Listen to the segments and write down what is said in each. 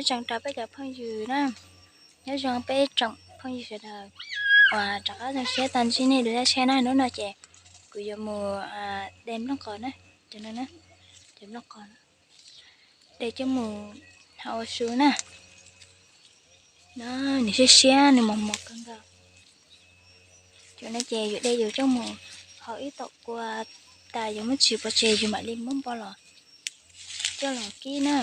tseem rau peb cov phooj ywg na. Nyob zoo peb tsoom phooj ywg sawv daws uas rov qab zoo siab tau ntsib nej dua zaj tsheb na. Hnub no ces kuv yuav mus de nplooj qos na, cov no na, cov nplooj qos de coj mus hau ua su na. No, nws siab siab, nws mos mos kawg nkaus. Cov no ces yus de yus coj mus hau ib tom kua tas, yus muab tsis pov tseg yus mam li muab npo los coj los kib na.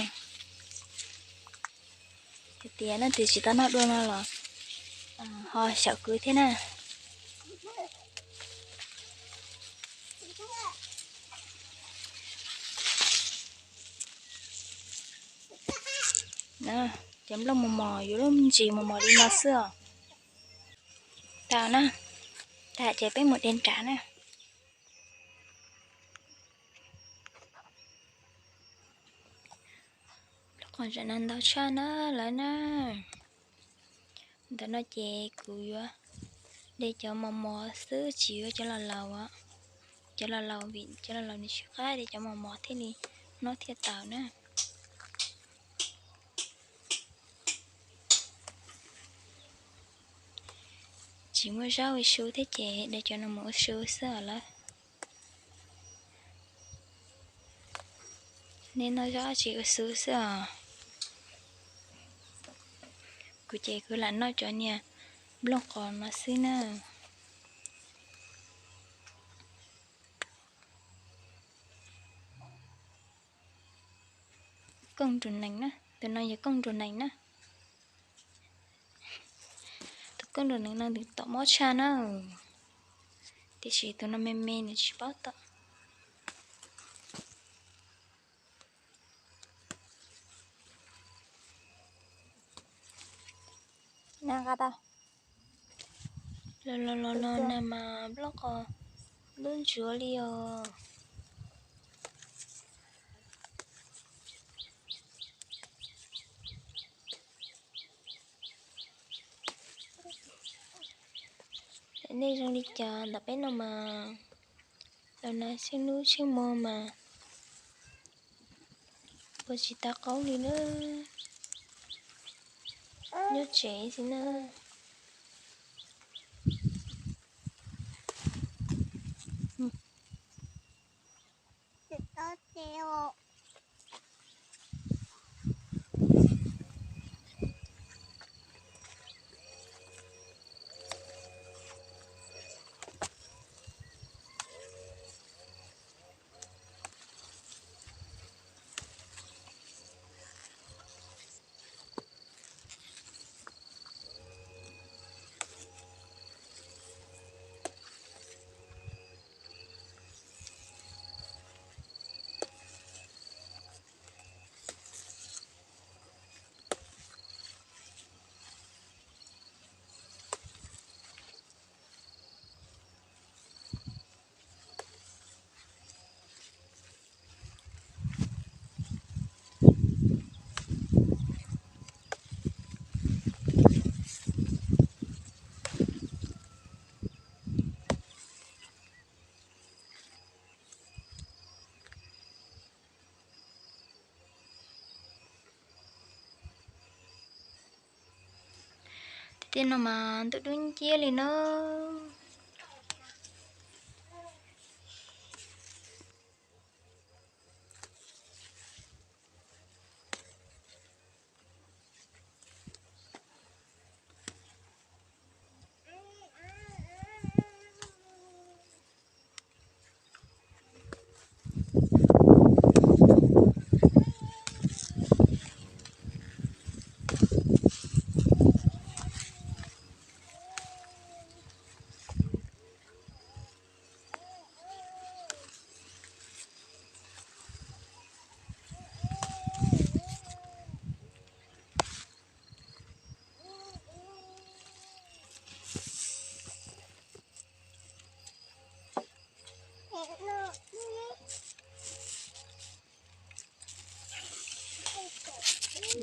Hais tias leej twg tsis tau noj dua no los ho xyaum kuv thiab na. Cov nplooj mos mos, yus lub ntsis mos mos li no xwb os. Tau na, tag ces peb mus de nrad na. Nplooj qos zam no ntau tshaj na lawv na. Ntawm no ces kuv yuav de cov mos mos xwb, tsis yuav cov laus laus, cov laus laus vim cov laus laus nws tsis qab de cov mos mos thiaj li noj thiaj tau na. Tsis muaj zaub ua su thiab ces de cov no mus ua su xwb os lawm. Nej noj zaub tsis ua su xwb os. Kuv ces kuv lam noj cov niag nplooj qos no xwb na. Kooj nrug nees na, tus no yog kooj nrug nees na. Tus kooj nrug nees no nws tom mob tshaj na, tiam sis tus no me me nws tsis paub tom. Los los los no na mas nplooj qos lub ntsuav li os. Nej zoo li cas ntawm peb no mas, los na tsheej hnub tsheej hmo mas ua tsis tau qaub li na, nyob tsev xwb na. Tiag tiag no mas ntuj dub nciab li na.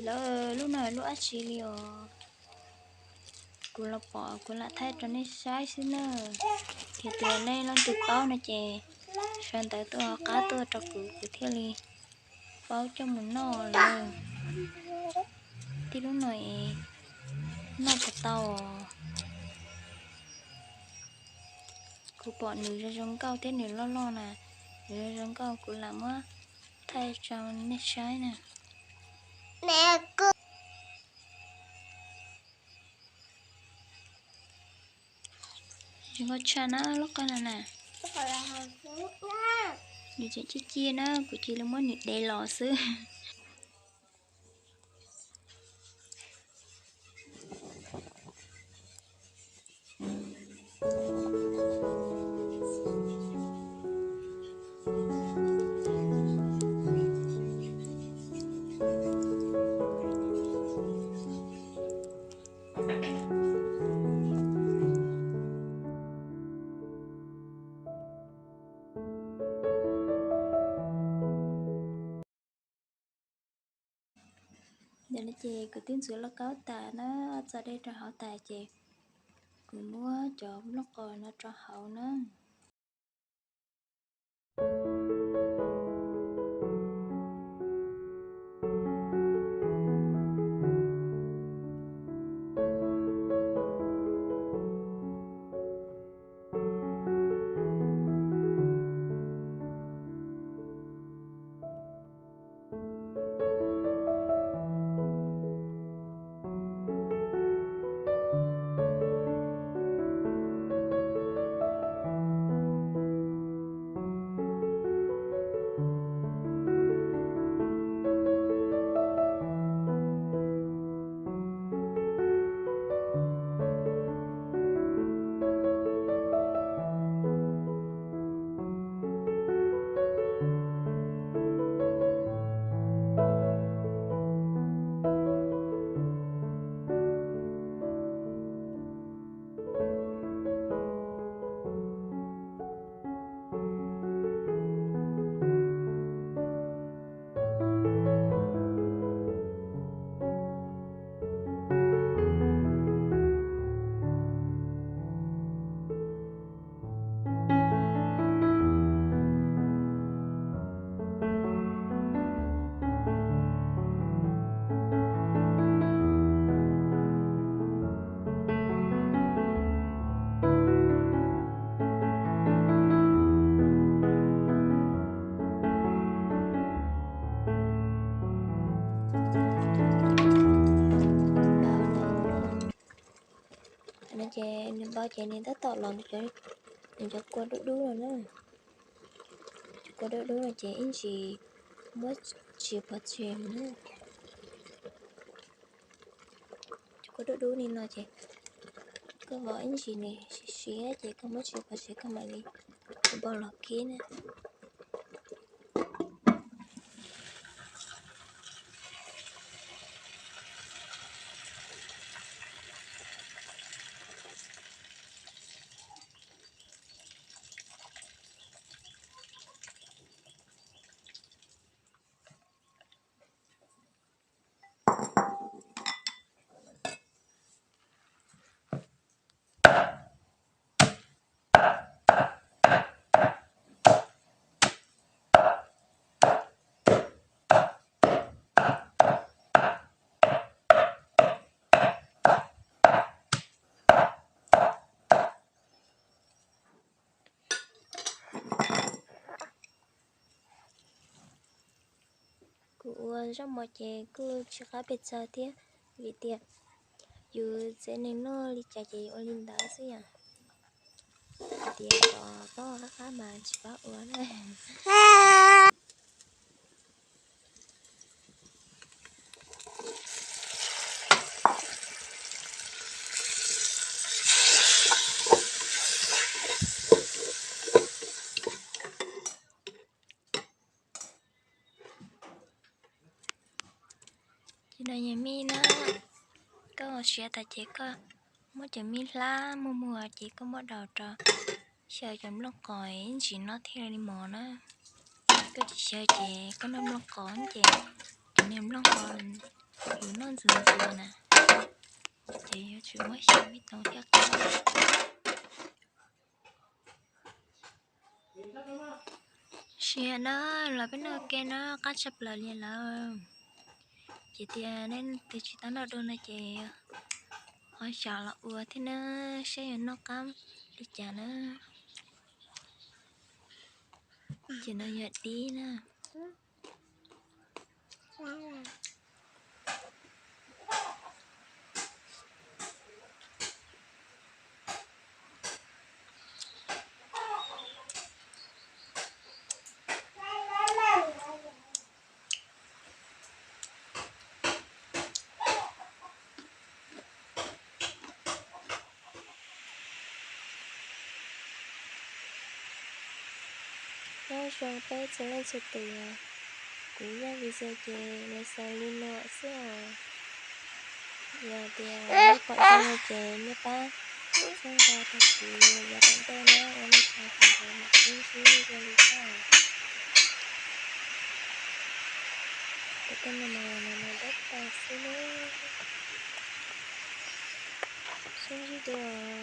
Lawv lub no lub dab tsi li os? Kuv los pom kuv lam thaij rau nej saib xwb na. Yog tias nej leej twg paub no ces sau ntawv tuaj qab tuaj rau kuv, kuv thiaj li paub coj mus noj lawm. Tib lub no es noj puas tau os? Kuv pom nws zoo zoo nkauj thiab nws loj loj na, nws zoo zoo nkauj kuv lam muab thaij tso nej saib na. Zoo nkauj tshaj na lub qos no na. Nws tseem ciaj ciaj na, kuv cia li muab nws dev los xwb. Ntawm no ces kuv twb ntxuav lauj kaub tas na, tso dej rau hauv tas ces kuv muab cov nplooj qos no rau hauv na. Ces nws npau ces nws tab tom los, nws cov kua dub dub no na. Cov kua dub dub no ces ib ntsis muab tsis pov tseg na. Cov kua dub dub li no ces koj vov ib ntsis nws siav siav ces koj muab tsis pov tseg koj mam li npau los khib na. Kuv ua zaub mov ces kuj tsis qab pes tsawg thiab, vim tias yus tsev neeg noj li cas ces yus ua li ntawd xwb yom. Tias kom paub qab qab mas tsis paub ua na. Ces no yog mij na, koj siav tas ces koj muab cov mij hlab muag muag ces koj muab daus rau xyaw cov nplooj qos ib ntsis no thiaj li mos na. Koj tsis xyaw ces koj noj nplooj qos ces cov niag nplooj qos yus noj ntxuav ntxuav na, ces yuav tsum muab xyaw mij toov thiaj qab. Siav na, los peb noj ke na, qab tshaj plaws li lawm. Ces tias nej leej twg tsis tau noj dua no ces ho xyaum los ua thiab na, saib yuav noj qab li cas na. Ces no yog dib na. Nyob zoo peb txhua leej txhua tus, kuv zaj video ces los xaus li no xwb os. Yog tias nej pom zoo no ces nej pab txhawb nqa tag kis yav tom ntej na, ua nej tsaug, kuv mam sib ntsib dua li thiab. Kuv tej no mas los no dab tag xwb na. Sib ntsib dua.